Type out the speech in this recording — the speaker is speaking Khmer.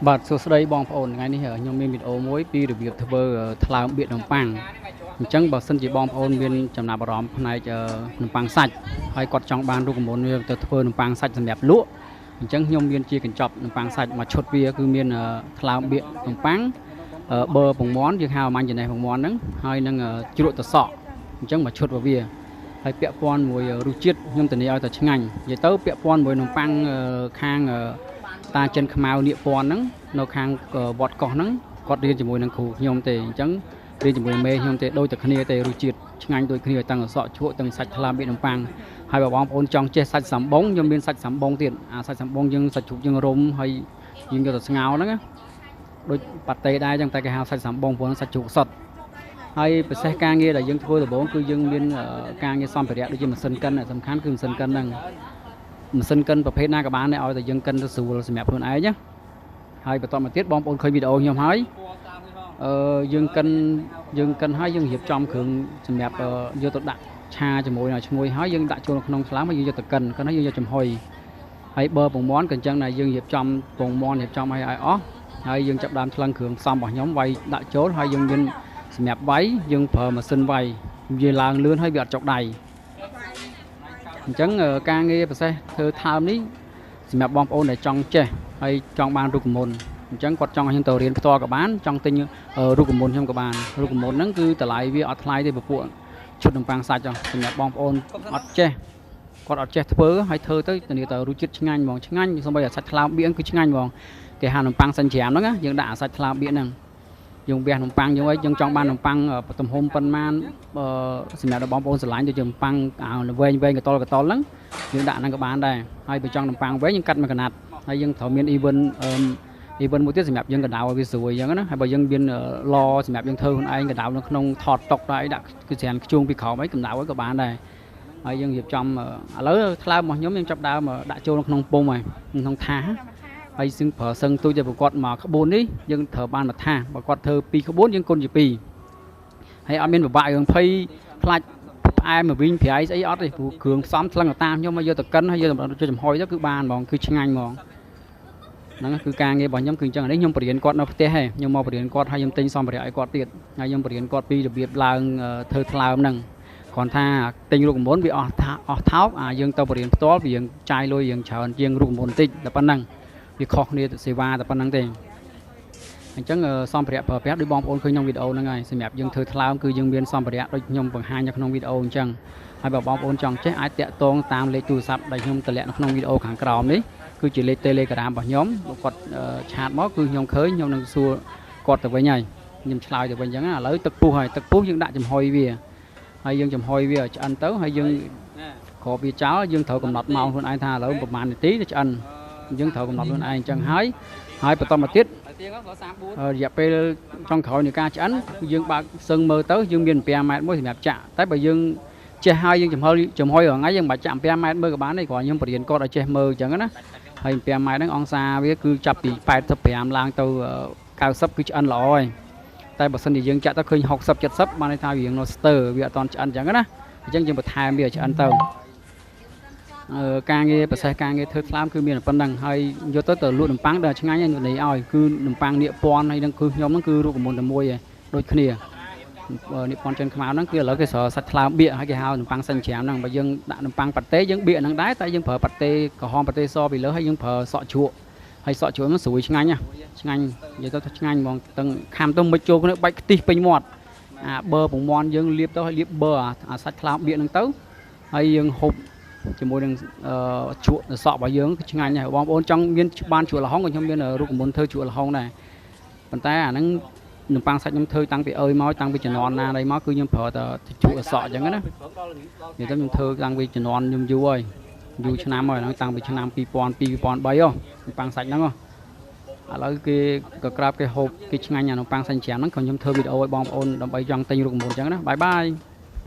បាទសួស្តីបងប្អូនថ្ងៃនេះខ្ញុំមានវីដេអូមួយពីរបៀបធ្វើថ្លើមបៀកនំប៉័ងអញ្ចឹងបើសិនជាបងប្អូនមានចំណាប់អារម្មណ៍ផ្នែកនំប៉័ងសាច់ហើយគាត់ចង់បានរូបមន្តវាទៅធ្វើនំប៉័ងសាច់សម្រាប់លក់អញ្ចឹងខ្ញុំមានជាកញ្ចប់នំប៉័ងសាច់មួយឈុតវាគឺមានថ្លើមបៀកនំប៉័ងបឺពងមាន់យើងហៅអាម៉ាញ់ចំណេះពងមាន់ហ្នឹងហើយនឹងជ្រក់ត្រសក់អញ្ចឹងមួយឈុតវាហើយពាក់ព័ន្ធមួយរសជាតិខ្ញុំធានាឲ្យតែឆ្ងាញ់និយាយទៅពាក់ព័ន្ធមួយនំប៉័ងខាងតាចិនខ្មៅនាគពន្ធហ្នឹងនៅខាងវត្តកោះហ្នឹងគាត់រៀនជាមួយនឹងគ្រូខ្ញុំទេអញ្ចឹងរៀនជាមួយមេខ្ញុំទេដូចតែគ្នាទេរសជាតិឆ្ងាញ់ដូចគ្នាទាំងអសក់ជ្រក់ទាំងសាច់ថ្លើមបៀកនំប៉័ងហើយបើបងប្អូនចង់ចេះសាច់សំបងខ្ញុំមានសាច់សំបងទៀតអាសាច់សំបងយើងសាច់ជ្រូកយើងរុំហើយយើងយកទៅស្ងោរហ្នឹងណាដូចប៉ាតេដែរអញ្ចឹងតែគេហៅសាច់សំបងព្រោះសាច់ជ្រូកសុទ្ធហើយពិសេសការងារដែលយើងធ្វើដំបូងគឺយើងមានការងារសម្ភារៈដូចជាម៉ាស៊ីនកិនសំខាន់គឺម៉ាស៊ីនកិនហ្នឹងម៉ាស៊ីនកិនប្រភេទណាក៏បានដែរឲ្យតែយើងកិនទៅស្រួលសម្រាប់ខ្លួនឯងណាហើយបន្តមកទៀតបងប្អូនឃើញវីដេអូខ្ញុំហើយយើងកិនហើយយើងរៀបចំគ្រឿងសម្រាប់យកទៅដាក់ឆាជាមួយនឹងឈ្ងុយហើយយើងដាក់ចូលក្នុងថ្លើមហើយយើងយកទៅកិនហើយយើងយកចំហុយហើយបើពងមាន់ក៏អញ្ចឹងដែរយើងរៀបចំពងមាន់រៀបចំឲ្យអស់ហើយយើងចាប់ដើមថ្លឹងគ្រឿងផ្សំរបស់ខ្ញុំវាយដាក់ចូលហើយយើងមានសម្រាប់វាយយើងប្រើម៉ាស៊ីនវាយវាឡើងលឿនហើយវាអត់ចុកដៃអញ្ចឹងការងារពិសេសធ្វើថើមនេះសម្រាប់បងប្អូនដែលចង់ចេះហើយចង់បានរូបមន្តអញ្ចឹងគាត់ចង់ឲ្យខ្ញុំទៅរៀនផ្ទាល់ក៏បានចង់ទិញរូបមន្តខ្ញុំក៏បានរូបមន្តហ្នឹងគឺតម្លៃវាអត់ថ្លៃទេពពួកឈុតនំប៉័ងសាច់សម្រាប់បងប្អូនអត់ចេះគាត់អត់ចេះធ្វើហើយធ្វើទៅធានាតែរសជាតិឆ្ងាញ់ហ្មងឆ្ងាញ់សូម្បីតែសាច់ថ្លើមបៀកគឺឆ្ងាញ់ហ្មងគេហៅនំប៉័ងសិនច្រាមហ្នឹងយើងដាក់អាសាច់ថ្លើមបៀកហ្នឹងយើងវះនំប៉័ងយើងអីយើងចង់បាននំប៉័ងទំហំប៉ុន្មានសម្រាប់បងប្អូនស្រឡាញ់ដូចជានំប៉័ងវែងវែងកតលកតលហ្នឹងយើងដាក់ហ្នឹងក៏បានដែរហើយបើចង់នំប៉័ងវែងយើងកាត់មួយកណាត់ហើយយើងត្រូវមាន event មួយទៀតសម្រាប់យើងកណ្ដៅឲ្យវាស្រួយអញ្ចឹងណាហើយបើយើងមានឡសម្រាប់យើងធ្វើខ្លួនឯងកណ្ដៅនៅក្នុងថតតុកដែរដាក់គឺច្រានខ្ជូងពីក្រោមអីកណ្ដៅឲ្យក៏បានដែរហើយយើងរៀបចំឥឡូវថ្លើមរបស់ខ្ញុំយើងចាប់ដើមដាក់ចូលក្នុងពុំហើយក្នុងថាសហើយសឹងប្រើសឹងទូចតែប្រកបមកក្បួននេះយើងត្រូវបានមួយថាសបើគាត់ធ្វើ2ក្បួនយើងគុណជា2ហើយអត់មានពិបាករឿងភ័យខ្លាចផ្អែមមកវិញប្រៃស្អីអត់ទេព្រោះគ្រឿងផ្សំថ្លឹងតាមខ្ញុំមកយកទៅកិនហើយយកទៅចំហុយទៅគឺបានហ្មងគឺឆ្ងាញ់ហ្មងហ្នឹងគឺការងាររបស់ខ្ញុំគឺអញ្ចឹងនេះខ្ញុំបរៀនគាត់នៅផ្ទះឯងខ្ញុំមកបរៀនគាត់ហើយខ្ញុំទិញសម្ភារៈឲ្យគាត់ទៀតហើយខ្ញុំបរៀនគាត់ពីរបៀបឡើងធ្វើថ្លើមហ្នឹងគ្រាន់ថាទិញរូបមន្តវាអស់ថោកអាយើងទៅបរៀនផ្ទាល់វាយើងចាយលុយយើងច្រើនជាងរូបមន្តបន្តិចតែប៉ុណ្្នឹងវាខុសគ្នាសេវាតែប៉ុណ្្នឹងទេអញ្ចឹងសម្ភារៈប្រើប្រាស់ដូចបងប្អូនឃើញក្នុងវីដេអូហ្នឹងហើយសម្រាប់យើងធ្វើថ្លើមគឺយើងមានសម្ភារៈដូចខ្ញុំបង្ហាញនៅក្នុងវីដេអូអញ្ចឹងហើយបើបងប្អូនចង់ចេះអាចតាក់ទងតាមលេខទូរស័ព្ទដែលខ្ញុំតម្លាក់នៅក្នុងវីដេអូខាងក្រោមនេះគឺជាលេខ Telegram របស់ខ្ញុំគាត់ឆាតមកគឺខ្ញុំឃើញខ្ញុំនឹងសួរគាត់ទៅវិញហើយខ្ញុំឆ្លើយទៅវិញអញ្ចឹងឥឡូវទឹកពុះហើយទឹកពុះយើងដាក់ចំហុយវាហើយយើងចំហុយវាឲ្យឆ្អិនទៅហើយយើងគ្របវាចោលយើងត្រូវកំណត់ម៉ោងខ្លួនឯងថាឥឡូវប្រហែលនាទីទៅឆ្អិនយើងត្រូវកំណត់ខ្លួនឯងអញ្ចឹងហើយបន្តមកទៀតរយៈពេលចុងក្រោយនៃការឆ្អិនយើងបើកសឹងមើលទៅយើងមាន7ម៉ែត្រមួយសម្រាប់ចាក់តែបើយើងចេះហើយយើងចំហុយរាល់ថ្ងៃយើងមិនបាច់ចាក់7ម៉ែត្រមើលក៏បានដែរគ្រាន់ខ្ញុំបរៀនគាត់ឲ្យចេះមើលអញ្ចឹងណាហើយ7ម៉ែត្រហ្នឹងអង្សាវាគឺចាប់ពី85ឡើងទៅ90គឺឆ្អិនល្អហើយតែបើសិនជាយើងចាក់ទៅឃើញ60 70បានន័យថាវានៅស្ទើរវាអត់ទាន់ឆ្អិនអញ្ចឹងណាអញ្ចឹងយើងបន្ថែមវាឲ្យឆ្អិនទៅការងារពិសេសការងារធ្វើថ្លើមគឺមានប៉ុណ្្នឹងហើយយកទៅលក់នំប៉័ងដល់ឆ្ងាញ់ហើយនេះឲ្យគឺនំប៉័ងនាគពន្ធហើយនឹងគឺខ្ញុំហ្នឹងគឺរូបមន្តតែមួយឯងដូចគ្នានាគពន្ធចិនខ្មៅហ្នឹងគឺឥឡូវគេប្រើសាច់ថ្លើមបៀកហើយគេហៅនំប៉័ងសិនច្រាមហ្នឹងបើយើងដាក់នំប៉័ងប៉ាតេយើងបៀកហ្នឹងដែរតែយើងប្រើប៉ាតេក្រហមប៉ាតេសពីលើហើយយើងប្រើសក់ជ្រក់ហើយសក់ជ្រក់ហ្នឹងស្រួយឆ្ងាញ់ណាឆ្ងាញ់និយាយទៅថាឆ្ងាញ់ហ្មងទាំងខាំទៅមិនចូលគ្នាបាច់ខ្ទិះពេញមាត់អាបឺពងមាន់យើងលាបទៅហើយលាបបឺអាសាច់ថ្លើមបៀកហ្នឹងទៅហើយយើងហូបជាមួយនឹងជ្រក់សក់របស់យើងគឺឆ្ងាញ់ហើយបងប្អូនចង់មានបានជ្រក់ល្ហុងក៏ខ្ញុំមានរូបមន្តធ្វើជ្រក់ល្ហុងដែរប៉ុន្តែអាហ្នឹងនំប៉័ងសាច់ខ្ញុំធ្វើតាំងពីអើយមកតាំងពីជំនាន់ណាដែរមកគឺខ្ញុំប្រើតែជ្រក់សក់អញ្ចឹងណានិយាយទៅខ្ញុំធ្វើតាំងពីជំនាន់ខ្ញុំយូរហើយយូរឆ្នាំហើយហ្នឹងតាំងពីឆ្នាំ2002 2003ហ៎នំប៉័ងសាច់ហ្នឹងហ៎ឥឡូវគេក៏ក្រាបគេហូបគេឆ្ងាញ់អានំប៉័ងសាច់ច្រាមហ្នឹងក៏ខ្ញុំធ្វើវីដេអូឲ្យបងប្អូនដើម្បីចង់ទិញរូបមន្តអញ្ចឹងណាបាយបាយ។